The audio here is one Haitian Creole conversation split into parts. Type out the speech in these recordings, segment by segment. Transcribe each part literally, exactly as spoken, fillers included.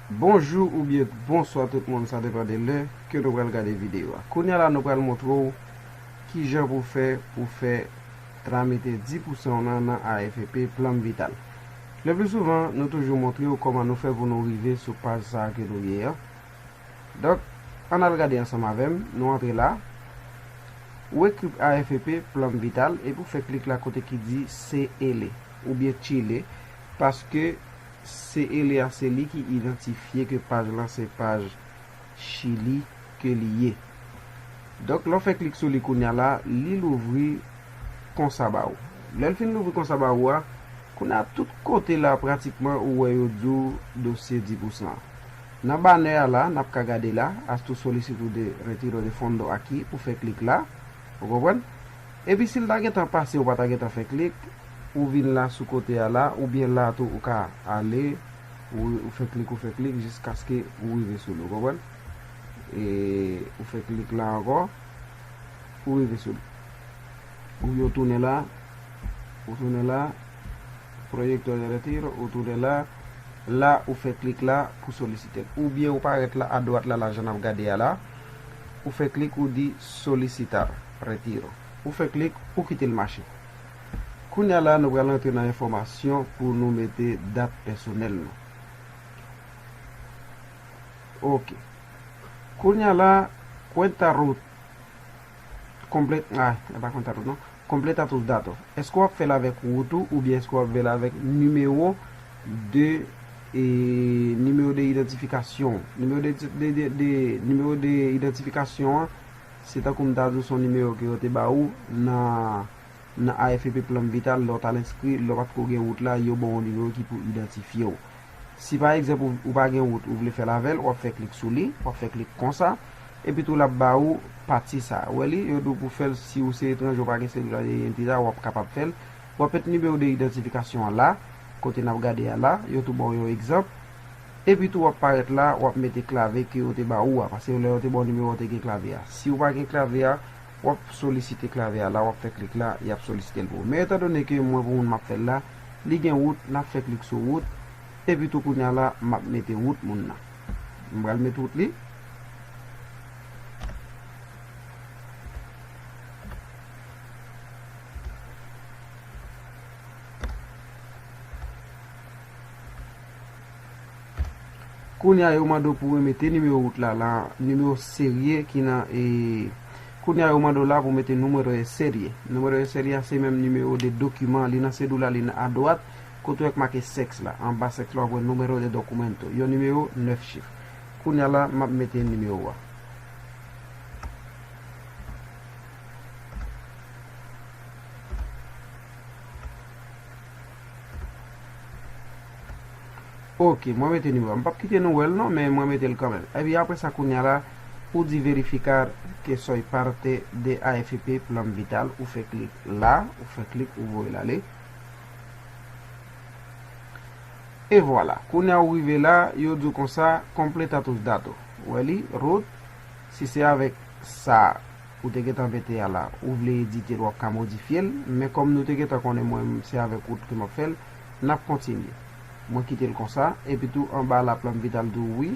Bonjou oubyen bonswa tout moun, sa depann de lè ke nou pral gade videyo a. Kounye a la, nou pral montre w kijan pou fè, pou fè tramite dis pousan w nan, nan A F P Plum Vital. Le pli souvan, nou toujou montre w kòman nou fè pou nou rive sou paj sa a ke nou ye an. Donk, ann al gade ansanm avè m, nou antre la, ou ekri A F P Plum Vital, epi w fè klik la kote ki di C L E, oubyen Chile, paske C L E a se li ki idantifye ke paj lan se paj Chili ke li ye. Donk, lè w fè klik sou li kounye a la, li louvri konsa ba ou. Lè l fin louvri konsa ba ou a, kounye a tout kote la pratikman ou wè yo di w dosye dis pousan an. Nan banè a la, n ap ka gade la, hasta tu solicitud de retiro de fondo aquí, ou fè klik la, ou konprann? Epi si l ta gentan pase, ou pa ta gentan fè klik, ou vin la sou kote a la, oubyen la tou ou ka ale, ou, ou fè klik, ou fè klik, jiskaske ou rive sou li, ou konprann? E ou fè klik la ankò, ou rive sou li. Ou yo tounen la, ou tounen la, proyecto de retiro, ou tounen la, la ou fè klik la pou solisite l. Oubyen ou parèt la adwat la, la jan n ap gade a la, ou fè klik, ou di solicitar retiro. Ou fè klik, ou kite l mache. Kounye a la, nou pral antre nan enfòmasyon pou nou mete dat pèsonèl nou. Ok. Kounye a la, cuenta RUT. Completa, ah, e pa cuenta RUT non. Completa tus datos. Èske w ap fè l avèk RUT ou, oubyen èske w ap fè l avèk nimewo de, e, nimewo de idantifikasyon? Nimewo de, de, de, de, nimewo de idantifikasyon an, se tankou m ta di w se yon nimewo ke yo te ba ou nan, nan A F P Plum Vital, lè w t al enskri, lè w pa t ko gen RUT la, yo ba w yon nimewo ki pou idantifye w. Si pa egzanp ou, ou pa gen RUT, ou vle fè l avè l, w ap fè klik sou li, w ap fè klik konsa, epi tou l ap ba ou pati sa a. Ou wè li, yo di w pou fè l, si ou se etranje, ou pa gen sètifika de idantite a, w ap kapab fè l. W ap met nimewo de idantifikasyon an la, kote n ap gade a la, yo tou ba w yon egzanp. Epi tou w ap parèt la, w ap mete klave ke yo te ba ou a, paske lè yo te ba w nimewo a, w te gen klave a. Si ou pa gen klave a, w ap solisite klave a la, w ap fè klik la, y ap solisite l pou ou. Men etandone ke mwen pou moun m ap fè l la, li gen RUT, n ap fè klik sou RUT, epi tou kounye a la, m ap mete RUT moun nan. M pral met RUT li. Kounye a, yo mande w pou remete nimewo RUT la, la, nimewo serye ki nan, e, kounye a, yo mande w la pou mete número de serie. Número de serie a se menm nimewo de dokiman, li nan sedola, li nan adwat, kote w wè k make sèks la. Anba sèks la, w ap wè número de documento. Yon nimewo nèf chif. Kounye a la, m ap mete nimewo a. Ok, mwen mete nimewo a. M p ap kite nou wè l non, men mwen mete l kanmenm. Epi apre sa, kounye a la, ou di verificar que soy parte de A F P Plum Vital, ou fè klik la, ou fè klik, ou voye l ale. E vwala, kounye a ou rive la, yo di w konsa, completa tus datos. Ou wè li, RUT, si se avèk sa ou te gentan mete a la, ou vle edite l, w ap ka modifye l, men kòm nou te gentan konnen mwen menm se avèk RUT ke m ap fè l, n ap kontinye. Mwen kite l konsa, epi tou anba la Plum Vital di w wi,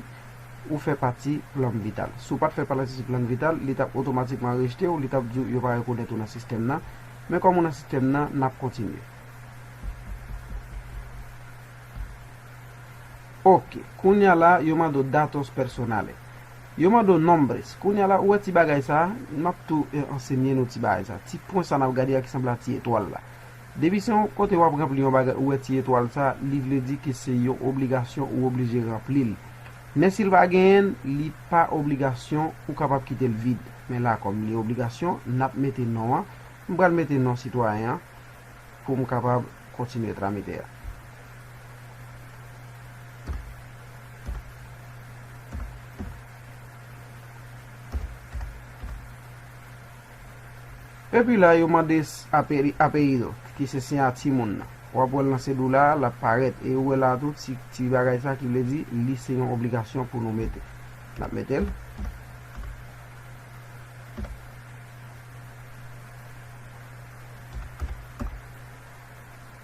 ou fè pati Plum Vital. Si w pa t fè pati Plum Vital, li t ap otomatikman rejte w, li t ap di w yo pa rekonèt ou nan sistèm nan, men kòm ou nan sistèm nan, n ap kontinye. Ok, kounye a la, yo mande w datos personales. Yo mande w nombres. Kounye a la, ou wè ti bagay sa a, m ap tou, eh, ansenye nou ti bagay sa a. Ti pwen sa n ap gade a ki sanble a ti etwal la. Depi se yon kote w ap ranpli yon bagay, ou wè ti etwal sa a, li vle di ke se yon obligasyon ou oblije ranpli l. Men si l pa genyen l, li pa obligasyon, ou kapab kite l vid. Men la, kòm li obligasyon, n ap mete non an. M pral mete non sitwayen an pou m kapab kontinye tramite a. Epi la, yo mande s-, aperi-, apelyido, ki se siyati moun nan. W ap wè l nan sedola a, l ap parèt. E ou wè la tou, ti, ti bagay sa ki vle di, li se yon obligasyon pou nou mete. N ap mete l.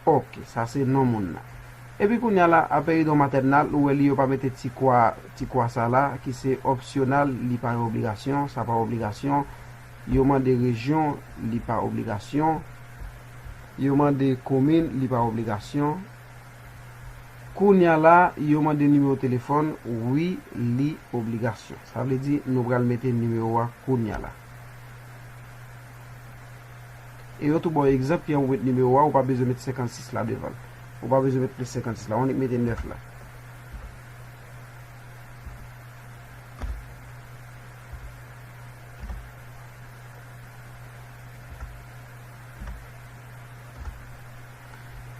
Ok, sa se non moun nan. Epi kounye a la, apèridon matènal, ou wè li yo pa mete ti kwa, ti kwa sa la, ki se optional, li pa yon obligasyon, sa pa obligasyon. Yo mande rejyon, li pa obligasyon. Yo mande komin, li pa obligasyon. Kounye a la, yo mande nimewo telefòn, wi, li obligasyon. Sa vle di, nou pral mete nimewo a kounye a la. E yo tou ba w egzanp, jan ou met nimewo a, ou pa bezwen met senkannsis la devan l. Ou pa bezwen met plis senkannsis la, ou annik mete nèf la.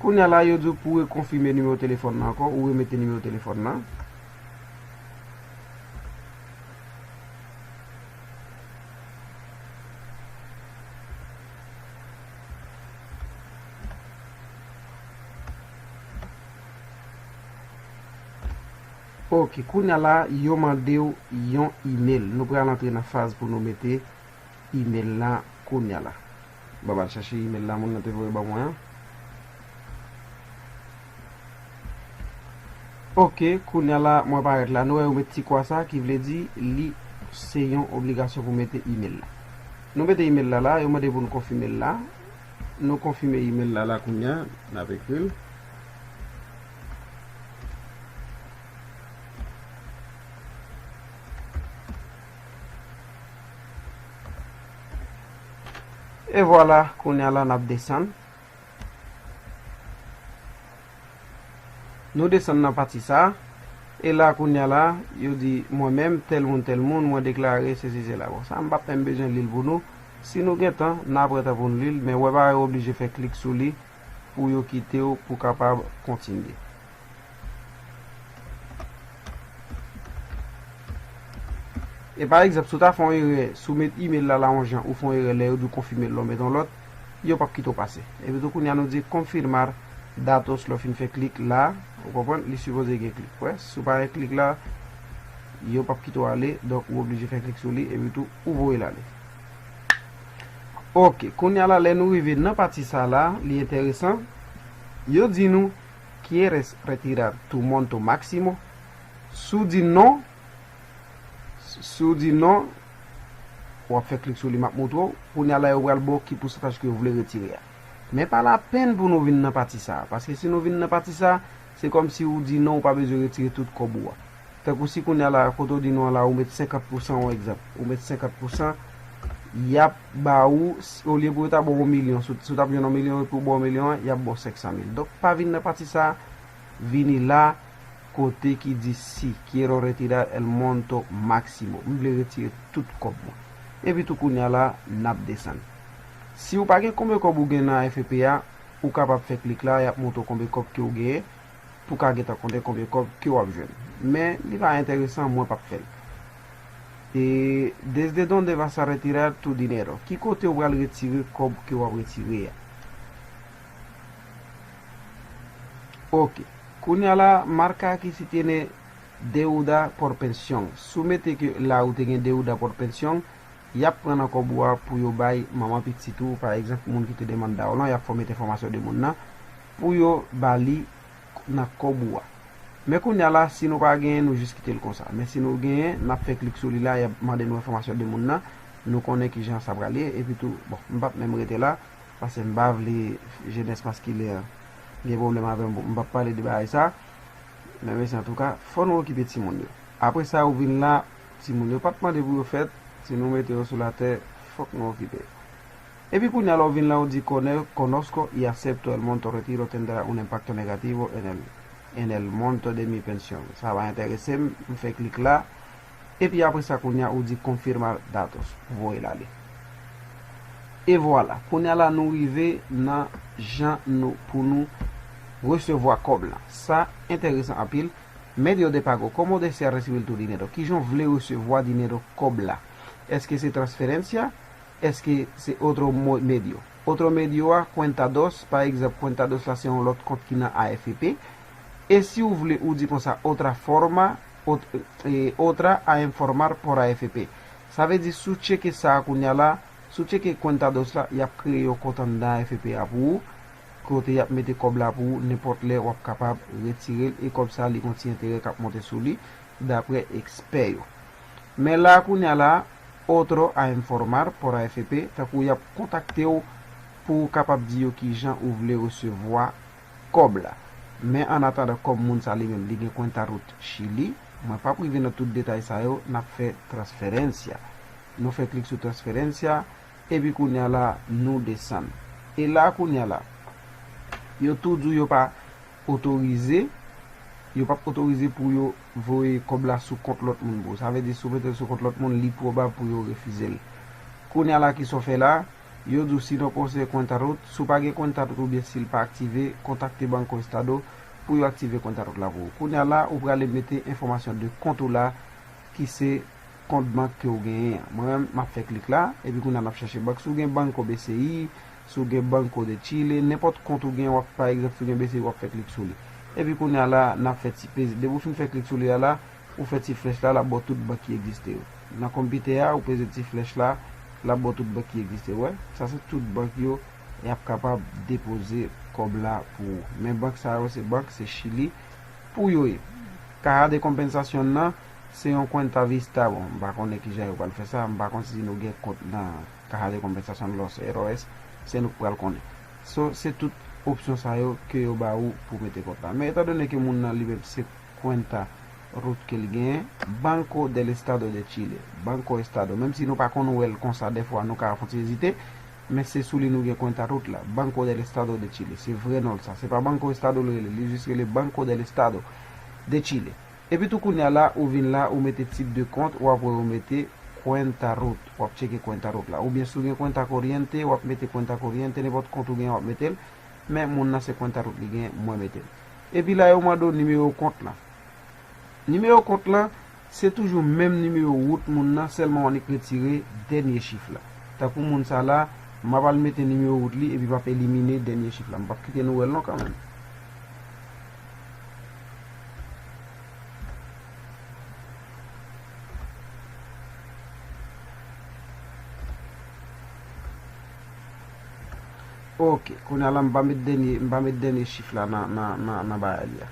Kounye a la, yo di w pou w rekonfime nimewo telefòn nan ankò, ou remete nimewo telefòn nan. Ok, kounye a la, yo mande w yon imèl. Nou pral antre nan faz pou nou mete imèl la kounye a la. Ban m al chache imèl la moun nan te voye ban mwen an. Ok, kounye a la, mwen parèt la. Nou wè yo met ti kwa sa, ki vle di li se yon obligasyon pou mete imèl la. Nou mete imèl la la, yo mande pou nou konfime l la. Nou konfime imèl la la kounye a, n ap ekri l. E vwala, kounye a la n ap desann. Nou desann nan pati sa a. E la kounye a la, yo di mwen menm, tèl moun, tèl moun, mwen deklare sesi sela. Bon, sa m p ap menm bezwen li l pou nou. Si nou gen tan, n a pran tan pou n li l, men w wè pa yo oblije fè klik sou li pou yo kite w pou kapab kontinye. E pa egzanp, si w ta fè yon erè, si w met imèl la la yon jan, ou fè yon erè lè yo di w konfime l la, w met yon lòt, yo p ap kite w pase. Epi tou kounye a nou di confirmar datos lè w fin fè klik la, ou konprann, li sipoze gen klik. Wè, si w pa gen klik la, yo p ap kite w ale, donk ou oblije fè klik sou li, epi tou ou voye l ale. Ok, kounye a la, lè nou rive nan pati sa la, li enteresan. Yo di nou, quieres retirar tu monto máximo? Si w di non, si w di non, w ap fè klik sou li, m ap montre w. Kounye a la, yo pral ba w ki pousantaj ke w vle retire a. Men pa lapenn pou nou vin nan pati sa a, paske si nou vin nan pati sa a, se kòmsi w di non, ou pa bezwen retire tout kòb ou a. Tankou si kounye a la, kote w di non an la, ou met senkant pousan, yon egzanp, ou met senkant pousan, y ap ba ou, olye pou yo ta ba w yon milyon, si w, si w t ap jwenn yon milyon, epi yo ba w milyon an, y ap ba w senk san mil. Donk, pa vin nan pati sa a, vini la, kote ki di si quiero retirar el monto máximo. M vle retire tout kòb mwen. Epi tou kounye a la, n ap desann. Si w pa gen konbyen kòb ou gen nan A F P a, ou kapab fè klik la, y ap montre w konbyen kòb ke w genyen, pou w ka gentan konnen konbyen kòb ke w ap jwenn. Men, li pa enteresan, mwen p ap fè l. E, ¿desde dónde vas a retirar tu dinero? Ki kote w pral retire kòb ke w ap retire a? Ok. Kounye a la, marca aquí si tiene deuda por pensión. Si w mete ke la ou te gen deuda por pensión, y ap pran nan kòb ou a pou yo bay manman pitit ou, pa egzanp, moun ki te demanda w lan, y ap fè w mete enfòmasyon de moun nan pou yo ba li nan kòb ou a. Men kounye a la, si nou pa genyen, nou jis kite l konsa. Men si nou genyen, n ap fè klik sou li la, y ap mande nou enfòmasyon de moun nan, nou konnen kijan sa pral ye, epi tou, bon, m p ap menm rete la, paske m pa vle jenès maskilen an gen pwoblèm avè m, m p ap pale de bagay sa. Men mesye, antouka, fò nou okipe timoun yo. Apre sa, ou vin la, timoun yo pa t mande pou yo fèt, si nou mete yo sou latè, fòk nou okipe yo. Epi kounye a la, ou vin la, ou di, "Con-, conozco y acepto el monto retiro tendrá un impacto negativo en el, en el monto de mi pensión." Sa va enterese m, m fè klik la. Epi apre sa, kounye a, ou di confirmar datos, ou voye l ale. E vwala, kounye a la, nou rive nan jan nou, pou nou resevwa kòb la. Sa enteresan anpil. Medio de pago, ¿cómo desea recibir tu dinero? Kijan w vle resevwa dinero, kòb la? Èske se transferencia? Èske se otro mo-, medio? Otro medio a, cuenta dos, pa egzanp, cuenta dos la se yon lòt kont ki nan A F P. E si w vle, ou di konsa, otra forma, ot-, e, otra a informar por A F P. Sa vle di, si w tcheke sa a kounye a la, si w tcheke cuenta dos la, y ap kreye yon kont anndan A F P a pou ou. kote y ap mete kòb la pou ou, nenpòt lè w ap kapab retire l, e kòb sa li gon ti enterè k ap monte sou li, daprè ekspè yo. Men la kounye a la, otro a informar por A F P, tankou y ap kontakte w pou w kapab di yo kijan ou vle resevwa kòb la. Men an atandan, kòm moun sa li menm, li gen cuentaroot Chili, mwen p ap rive nan tout detay sa yo, n ap fè transferencia. Nou fè klik sou transferencia, epi kounye a la, nou desann. E la kounye a la, yo tou di w yo pa otorize, yo p ap otorize pou yo voye kòb la sou kont lòt moun pou ou. Sa vle di, si w mete l sou kont lòt moun, li pwobab pou yo refize l. Kounye a la, kisa w fè la? Yo di w si no posee cuentaroot, si w pa gen cuentaroot oubyen si l pa aktive, kontakte Banco Estado pou yo aktive cuentaroot la pou ou. Kounye a la, ou prale mete enfòmasyon de kont ou la, ki se kont bank ke w genyen an. Mwen menm, m ap fè klik la, epi kounye a n ap chèche bank. Si w gen Banco B C I, si w gen Banco de Chile, nenpòt kont ou gen, w ap, pa egzanp, si w gen B C I, w ap fè klik sou li. Epi kounye a la, n ap fè ti peze. Depi w fin fè klik sou li a la, ou fè ti flèch la, l ap ba w tout bank ki egziste yo. Nan konpitè a, ou peze ti flèch la, l ap ba w tout bank ki egziste. Wè, sa se tout bank yo, y ap kapab depoze kòb la pou ou. Men bank sa yo, se bank, se Chili pou yo ye. Caja de Compensación nan, se yon cuenta vista. Bon, m pa konnen kijan yo pral fè sa, m pa konn si nou gen kont nan Caja de Compensación, los héroes, se nou k pral konnen. So, se tout opsyon sa yo ke yo ba ou pou mete kont la. Men etandone ke moun nan li menm se cuentaroot ke l genyen, Banco del Estado de Chile, Banco Estado, menm si nou pa konn wè l konsa, dèfwa nou ka fè yon ti ezite, men se sou li nou gen cuentaroot la, Banco del Estado de Chile, se vrè non l sa, se pa Banco Estado l rele, li jis rele Banco del Estado de Chile. Epi tou kounye a la, ou vin la, ou mete tip de kont, w ap wè ou mete cuentaroot, w ap tcheke cuentaroot la. Oubyen si w gen cuenta corriente, w ap mete cuenta corriente, nenpòt kont ou gen, w ap mete l, men moun nan se cuentaroot li gen, mwen mete l. Epi la, yo mande w nimewo kont lan. Nimewo kont lan, se toujou menm nimewo wout moun nan, sèlman w annik retire dènye chif la. Tankou moun sa la, m ap al mete nimewo wout li, epi m ap elimine dènye chif la. M p ap kite nou wè l non kanmenm. Ok, kounye a la m pa met dènye, m pa met dènye chif la nan, nan, nan, nan bagay li a.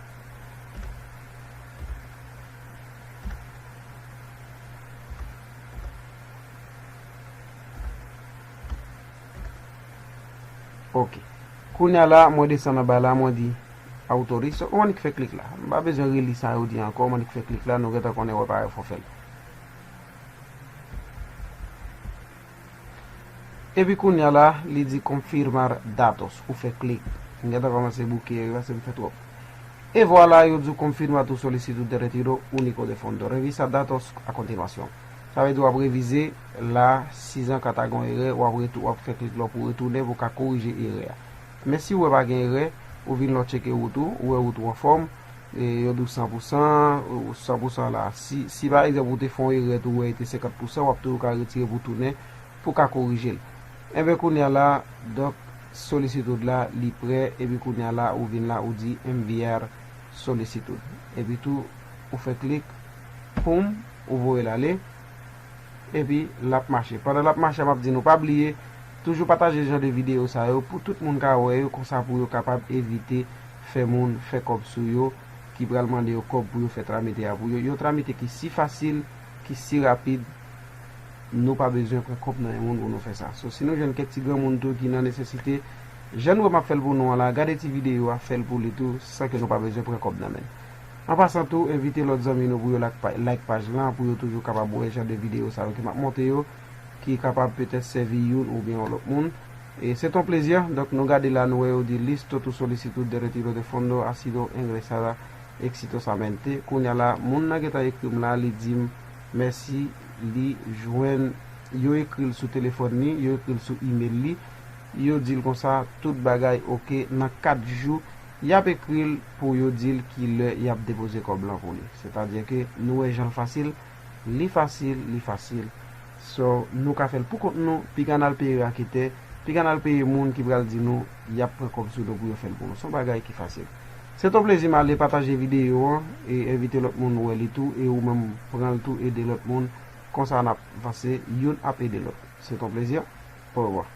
Ok. Kounye a la, mwen desann anba la, mwen di autorizo. Ou annik fè klik la. M pa bezwen reli sa yo di ankò, m annik fè klik la, nou gentan konnen wè parèy fò fè l. Epi kounye a la, li di confirmar datos. Ou fè klik. M gentan kòmanse bouke yo, paske m fè twòp. E vwala, yo di w confirma tu solicitud de retiro único de fondo. Revisa datos a continuación. Sa vle di w ap revize la, sizanka ta gen yon erè, w ap retou-, w ap fè klik la pou w retounen pou w ka korije erè a. Men si w wè pa gen erè, ou vin la w tcheke wout ou, ou wè wout ou anfòm, e yo di w san pou san, ou san pou san la. Si, si pa egzanp ou te fè yon erè tou, ou wè li te senkant pou san, w ap toujou ka retire pou tounen, pou w ka korije l. Enben, kounye a la, donk, solicitud la, li prè, epi kounye a la, ou vin la, ou di enviar solicitud. Epi tou, ou fè klik, poum, ou voye l ale. Epi l ap mache. Pandan l ap mache a, m ap di nou pa bliye, toujou pataje jan de videyo sa yo pou tout moun ka wè yo, konsa pou yo kapab evite fè moun fè kòb sou yo, ki pral mande yo kòb pou yo fè tramite a pou yo. Yon tramite ki si fasil, ki si rapid, nou pa bezwen pran kòb nan men moun pou nou fè sa. So, si nou jwenn kèk ti granmoun tou ki nan nesesite, jan nou wè m ap fè l pou nou an la, gade ti videyo a, fè l pou li tou, san ke nou pa bezwen pran kòb nan men l. An pasan tou, envite lòt zanmi nou pou yo like pa-, like paj lan, pou yo toujou kapab wè jan de videyo sa yo ke m ap monte yo, ki kapab petèt sèvi youn oubyen yon lòt moun. E c'est un plaisir. Donk, nou gade la, nou wè yo di listo tu solicitud de retiro de fondo ha sido ingresada exitosamente. Kounye a la, moun nan gentan ekri m la, li di m mèsi, li jwenn, yo ekri l sou telefòn li, yo ekri l sou imèl li, yo di l konsa, tout bagay oke, nan kat jou, y ap ekri l pou yo di l ki lè y ap depoze kòb lan pou li. Sètadi ke nou wè jan l fasil, li fasil, li fasil. So, nou ka fè l pou kont nou, piga n al peye raketè, piga n al peye moun ki pral di nou y ap pran kòb sou nou pou yo fè l pou nou. Se yon bagay ki fasil. Se t on plezi, m ale pataje videyo an e envite lòt moun wè li tou, e ou menm pran l tou, ede lòt moun. Konsa n ap vanse, youn ap ede lòt. Se t on plezi. Orevwa.